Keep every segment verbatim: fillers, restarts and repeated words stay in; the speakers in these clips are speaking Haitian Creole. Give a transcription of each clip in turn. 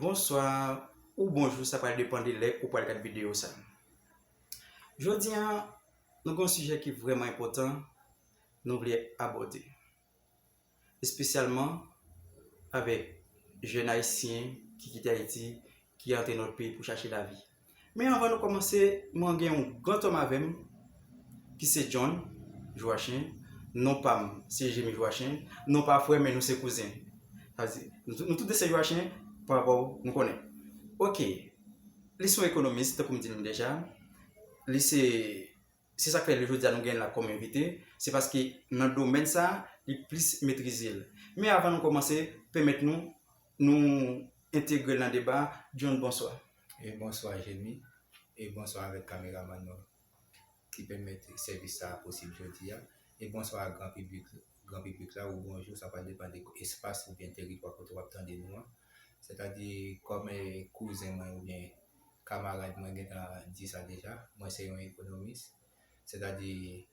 Bonswa ou bonjou, sa pral depann de lè ou pral gad videyo sa. Jodi a, nou gen yon sijè ki vrèman enpòtan nou vle abòde, espesyalman avèk jèn ayisyen ki kite Ayiti, ki antre nan lòt peyi pou chache lavi. Men anvan nou kòmanse, mwen gen yon gran tòm avè m, ki se John Joachin. Non pa m, se Jemy Joachin. Non pa frè, men nou se kouzen. Sa vle di, nou, nou tout de se Joachin, pa rapò nou konnen. Ok. Li se yon ekonomis, tankou m di nou deja. Li se, se sa k fè jodi a nou gen l la kòm envite. Se paske nan domèn sa, li plis metrize l. Men avan nou kòmanse, pèmèt nou, nou entegre l nan deba. John, bonswa. E bonswa, Jemy. E bonswa avèk kameramann nou ki pèmèt sèvis sa a posib jodi a. E bonswa a gran piblik, gran piblik la, ou bonjou, sa pral depann de espas oubyen teritwa kote w ap tande nou an. Sètadi, kòm, eh, kouzen mwen oubyen kamarad mwen gentan di sa deja, mwen se yon ekonomis. Sètadi,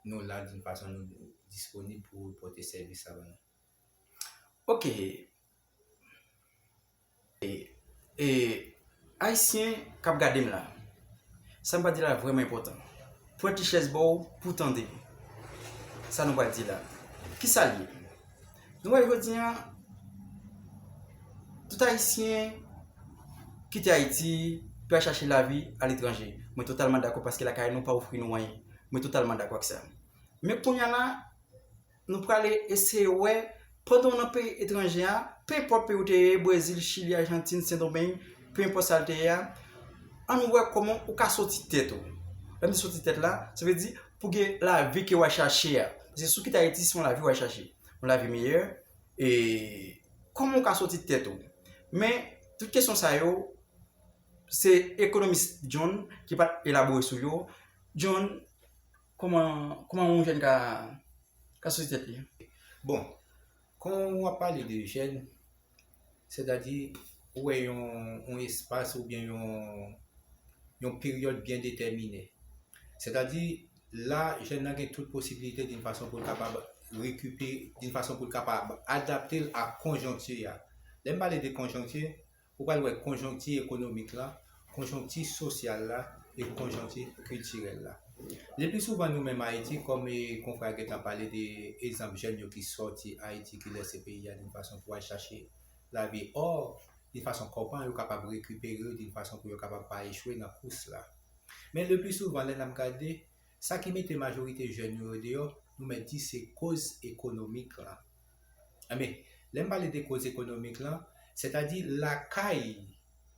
nou la d'une façon, nou disponib pou pote sèvis sa ban nou. Ok. E, e, Ayisyen k ap gade m la, sa m pral di la vrèman enpòtan. Pran ti chèz ba w pou w tande sa nou pral di la. Kisa l ye? Nou wè jodi a, tout Ayisyen kite Ayiti pou al chache lavi aletranje. Mwen totalman dakò paske lakay nou pa ofri nou anyen. Mwen totalman dakò ak sa. Men kounye a la, nou prale eseye wè, pandan w nan peyi etranje a, penpòt peyi w te ye, Brezil, Chili, Ajantin, Sendomeng, penpòt sa l te ye a, ann wè kòman ou ka soti tèt ou. Lè m di soti tèt la, sa vle di pou gen lavi ke w al chache a. Paske si w kite Ayiti, se yon lavi w al chache. Yon lavi meyè. E kòman w ka soti tèt ou? Men, tout kesyon sa yo, se ekonomis John ki pral elabore sou yo. John, kòman, kòman yon jèn ka, ka soti tèt li? Bon, kan w ap pale de jèn, sètadi, ou wè yon, yon espas oubyen yon, yon peryòd byen detèmine. Sètadi, la, jèn nan gen tout posibilite d'une façon pou l kapab rekipere, d'une façon pou l kapab adapte l a konjonkti a. Lè m pale de konjonkti, ou pral wè konjonkti ekonomik la, konjonkti sosyal la, e konjonkti kiltirèl la. Le pli souvan, nou menm Ayiti, kòm, e, konfrè a gentan pale de egzanp jèn yo ki sòti Ayiti, ki lèse peyi a d'une façon pou al chache lavi. Ò, d'une façon kòman yo kapab rekipere yo d'une façon pou yo kapab pa echwe nan kous la. Men le pli souvan, lè n ap gade, sa ki mete majorite jèn yo deyò, nou mèt di se koz ekonomik la. Enben, lè m pale de koz ekonomik la, sètadi lakay,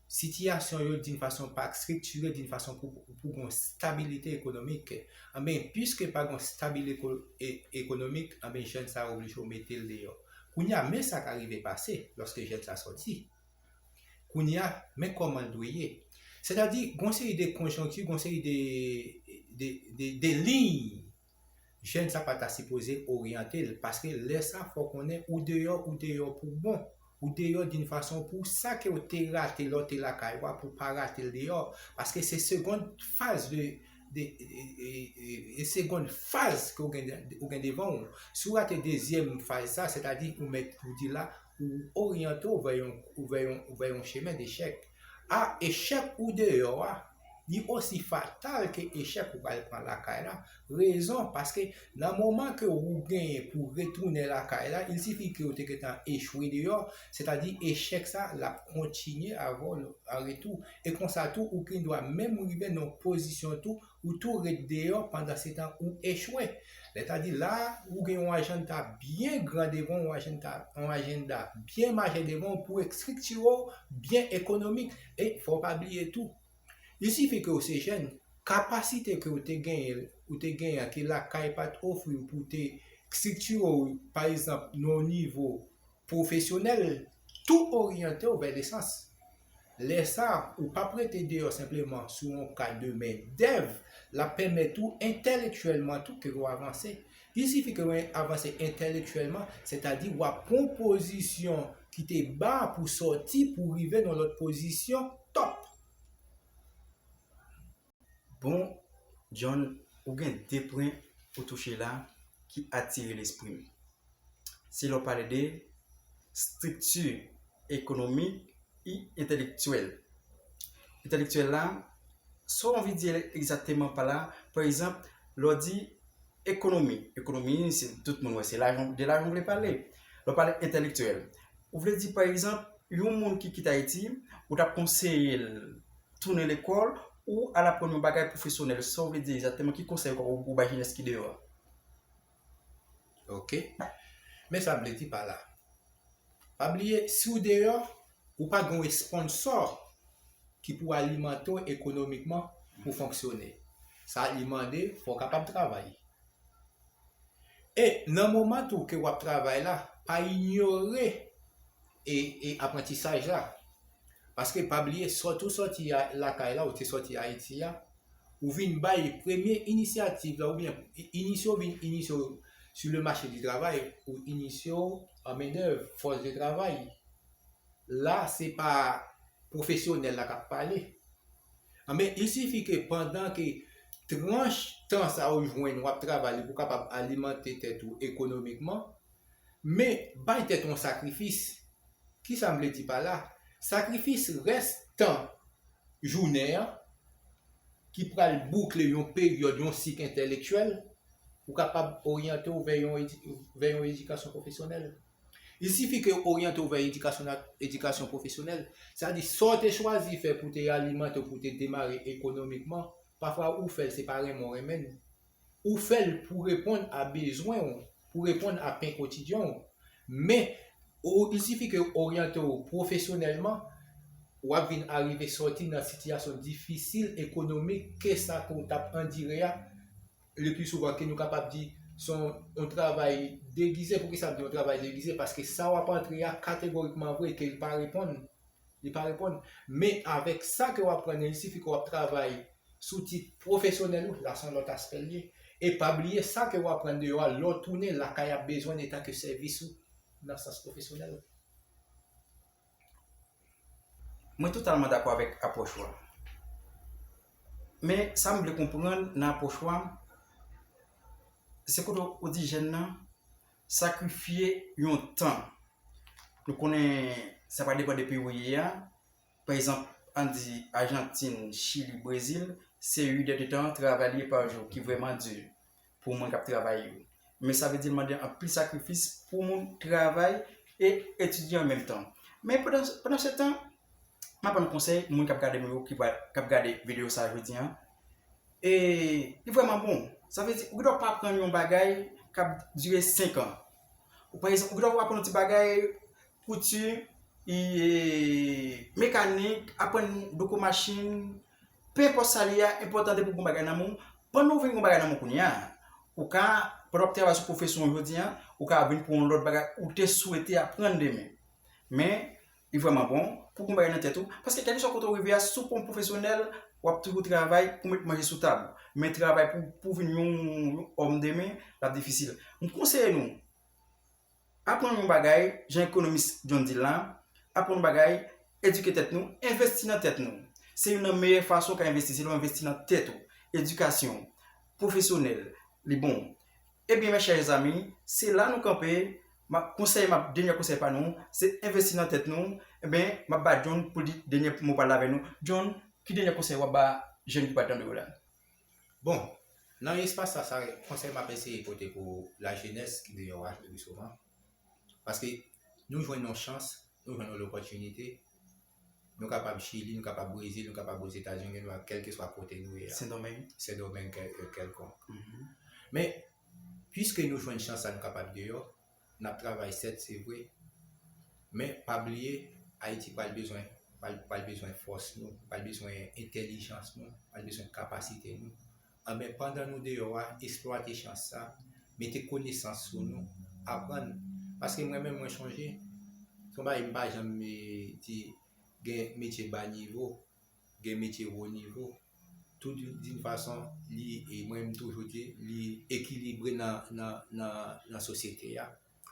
sitiyasyon yo d'une façon pa estriktire d'une façon pou, pou gen stabilite ekonomik. Enben, piske pa gen stabil eko-, e-, ekonomik, enben, jèn sa oblije yo mete l deyò. Kounye a, men sa ka rive pase lòske jèn sa sòti. Kounye a, men kòman l dwe ye. Sètadi, gon seri de konjonkti, gon seri de, de, de, de liy jèn sa pa ta sipoze oryante l, paske lè sa, fò konnen ou deyò, ou deyò pou bon. Ou deyò d'une façon pou sa ke w te rate lè w te lakay ou a, pou w pa rate l deyò. Paske se segond faz de, de, e, e, e, e segond faz ke w gen, ou gen devan w. Si w rate dezyèm faz sa, sètadi ou mèt, ou di la, ou oryante w vè yon, ou vè yon, ou vè yon chemen dechèk. A, echèk ou deyò a, li osi fatal ke echèk ou pral pran lakay la. Rezon, paske nan moman ke ou genyen pou retounen lakay la, il sifi ke ou te gentan echwe deyò, sètadi echèk sa, l ap kontinye avè w an retou. E konsa tou, ou gendwa menm rive nan yon pozisyon tou ou tou ret deyò pandan se tan ou echwe. Sètadi la, ou gen yon ajanda byen gran devan, yon ajanda, yon ajanda byen majè devan w pou estriktire w byen ekonomik. E fò w pa bliye tou, il sifi ke w se jèn, kapasite ke w te genyen, ou te genyen ke lakay pa t ofri w pou w te estriktire w, pa egzanp, nan yon nivo pwofesyonèl, tou oryante w vè lesans. Lè sa, ou p ap rete deyò senpleman sou yon ka de mendèv, l ap pèmèt ou entèlektyèlman tou ke w avanse. Il sifi ke w avanse entèlektyèlman, sètadi w ap pran yon pozisyon ki te ba pou sòti, pou rive nan lòt pozisyon tòp. Bon, John, ou gen de pwen ou touche la ki atire lespri m. Se lè w pale de estrikti ekonomik, Entèlektyèl. Entèlektyèl la, sa w anvi di egzakteman pa la? Pa egzanp, lè w di ekonomi, ekonomi, se, tout moun wè se lajan, de lajan w vle pale. Lè w pale entèlektyèl, ou vle di, pa egzanp, yon moun ki kite Ayiti, ou t ap konseye l tounen lekòl, ou al aprann yon bagay pwofesyonèl. Sa w vle di egzakteman? Ki konsèy ou, ou bay jenès ki deyò a? Ok. Men sa m vle di pa la. Pa bliye, si w deyò, ou pa gen yon esponsò ki pou alimante w ekonomikman pou fonksyone. Sa li mande, fò w kapab travay. E nan moman tou ke w ap travay la, pa inyore e, e aprantisaj la. Paske pa bliye, sòti w sòti a- lakay la, ou te sòti Ayiti a, ou vin bay premye inisyativ la, oubyen inisye w vin inisye w sur le marché du travail, ou inisye w an mendèv, fòs de travay. La, se pa pwofesyonèl la k ap pale. Anben, il sifi ke pandan ke tranch tan sa ou jwenn w ap travay li pou kapab alimante tèt ou ekonomikman, men bay tèt ou yon sakrifis. Kisa m vle di pa la? Sakrifis rès tan jounen an ki pral boukle yon peryòd, yon sik entèlektyèl, ou kapab oryante w vè yon, vè yon edikasyon pwofesyonèl. Il sifi ke w oryante w vè edikasyon, edikasyon pwofesyonèl, sa di sa w te chwazi fè pou te alimante w, pou te demare ekonomikman, pafwa ou fè l se pa renmen w renmen l. Ou fè l pou reponn a bezwen w, pou reponn a pen kotidyen w. Men, ou, il sifi ke w oryante w pwofesyonèlman, w ap vin arive sòti nan sitiyasyon difisil ekonomik ke sa ke w t ap andire a, le pli souvan ke nou kapab di se yon, yon travay degize. Poukisa m di yon travay degize? Paske sa w ap antre a kategorikman vre ke li pa reponn, li pa reponn. Men avèk sa ke w aprann nan, il sifi ke w ap travay sou tit pwofesyonèl ou, la se yon lòt aspè l ye. E pa bliye sa ke w aprann deyò a, lè w tounen lakay ap bezwen n etan ke sèvis ou nan sans pwofesyonèl. Mwen totalman dakò avèk apwòch ou a. Men sa m vle konprann nan apwòch ou a, se kote ou di jèn nan sakrifye yon tan. Nou konnen sa va depann de peyi ou ye a. Pa egzanp, ann di Ajantin, Chili, Brezil, se uit èdtan travay li ye pa jou ki vrèman di pou moun k ap travay yo. Men sa vle di l mande anpil sakrifis pou moun travay e etidye an menm tan. Men pandan, pandan se tan, m ap ban nou konsèy, moun k ap gade nou yo, ki pral, k ap gade videyo sa a jodi a. E li vrèman bon. Sa vle di, ou gendwa pa aprann yon bagay k ap dire senk an. Ou pa egzanp, ou gendwa aprann yon ti bagay kouti, e, mekanik, aprann doko machin, penenpòt sa li ye a, enpòtan depi w gen yon bagay nan men w. Pandan w vin gen yon bagay nan men w kounye a, ou ka, pandan w ap travay sou pwofesyon w jodi a, ou ka vin pran yon lòt bagay ou te swete aprann demen. Men, li vrèman bon pou w gen yon bagay nan tèt ou, paske kèlkeswa kote w rive a, si w pa yon pwofesyonèl, w ap toujou travay pou w met manje sou tab ou. Men travay pou, pou w vin yon, yon òm demen, l ap difisil. M konseye nou, aprann yon bagay, jan ekonomis John di l la, aprann yon bagay, edike tèt nou, envesti nan tèt nou. Se youn nan meyè fason w ka envesti, se lè w envesti nan tèt ou. Edikasyon pwofesyonèl, li bon. Ebyen, mes chers amis, se la nou kanpe. M ap, konsèy m ap, dènyè konsèy pa nou, se envesti nan tèt nou. Ebyen, m ap ba John pou l di dènyè mo pa l la avèk nou. John, ki dènyè konsèy w ap ba jèn ki pral tande w la? Bon, nan espas sa, sa konsèy m ap eseye pote pou lajenès ki deyò a le pli souvan. Paske nou jwenn yon chans, nou jwenn yon lopòtinite, nou kapab Chili, nou kapab Brezil, nou kapab Ozetazini, nou kapab kèlkeswa kote nou ye a. Sendomeng. Sendomeng kèl, kèlkonk. Men, piske nou jwenn chans sa, nou kapab deyò, n ap travay sèt, se vre. Men, pa bliye, Ayiti pral bezwen, pral, pral bezwen fòs nou, pral bezwen entèlijans nou, pral bezwen kapasite nou. Anben, pandan nou deyò a, eksplwate chans sa, mete konesans sou nou, aprann. Paske mwen menm, mwen chonje, se yon bagay m pa janm, eh, di, gen metye ba nivo, gen metye wo nivo. Tout d'une façon, li, e mwen m toujou di, li ekilibre nan, nan, nan, nan sosyete a.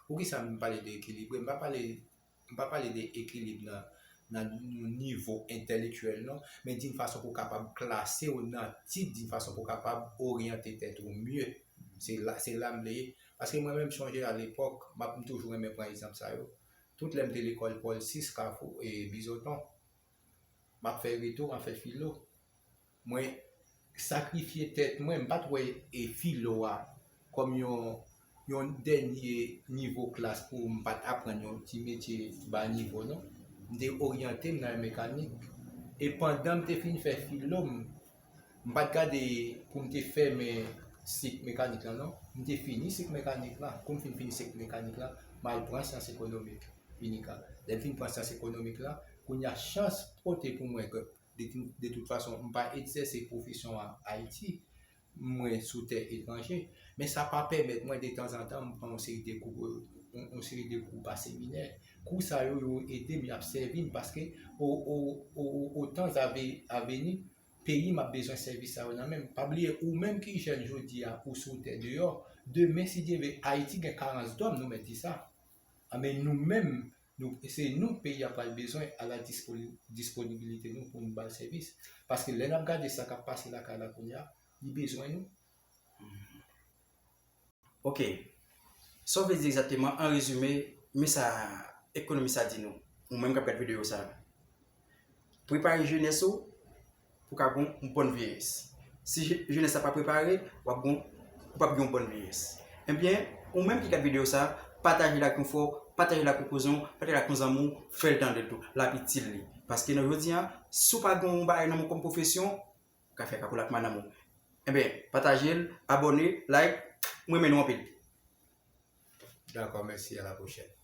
Poukisa m pale de ekilibre? M pa pale, m pa pale de ekilib nan, nan yon nivo entèlektyèl, non, men d'une façon pou w kapab klase w nan tit, d'une façon pou w kapab oryante tèt ou mye. Se la, se la m vle ye. Paske mwen menm, m chonje alepòk, m ap, m toujou renmen pran egzanp sa yo. Tout lè m te lekòl Pòl sis, Kafou e Bizoton, M ap fè reto, m ap fè filo. Mwen sakrifye tèt mwen, m pa t wè e filo a kòm yon, yon dènye nivo klas pou m pa t aprann yon ti metye ba nivo, non. M te oryante m nan mekanik. E pandan m te fin fè filo, m, m pa t gade pou m te fèmen sik mekanik la, non. M te fini sik mekanik la. Kou m fin fini sik mekanik la, m al pran syans ekonomik, inika. Lè m fin pran syans ekonomik la, kounye a chans pote pou mwen ke de, de tout fason, m pa egzèse pwofesyon an Ayiti, mwen sou tè etranje, men sa pa pèmèt mwen de tanzantan m pran yon seri de kou, yon, yon seri de kou pa seminè. Kou sa yo, yo ede m, y ap sèvi m, paske o, o, o, o tan a veni, peyi m ap bezwen sèvis sa yo nan men m. Pa bliye, ou menm ki jèn jodi a, ou sou tè deyò, demen, si Dye vle, Ayiti gen karans dòm, nou mèt di sa. A, men nou menm, nou, se nou peyi a pral bezwen a la disponi-, disponibilite nou pou nou ba l sèvis. Paske lè n ap gade sa k ap pase lakay la kounye a, li bezwen nou. Ok. Sa w vle di egzakteman, an rezime, men sa ekonomis la di nou, ou menm k ap gad videyo sa a. Prepare jenès ou pou w ka gen yon bòn vyeyès. Si je- jenès la pa prepare, w ap gen, ou p ap gen yon bòn vyeyès. Ebyen, ou menm ki gad videyo sa a, pataje l ak yon frè w, pataje l ak yon kouzen w, pataje l ak yon zanmi w, fè l tande l tou. L ap itil li. Paske nan jodi a, si w pa gen yon bagay nan men w kòm pwofesyon, ou ka fè kakoul ak madanm ou. Ebyen, pataje l, abòne, like, m renmen nou anpil. Dakò, mèsi, a la pwochèn.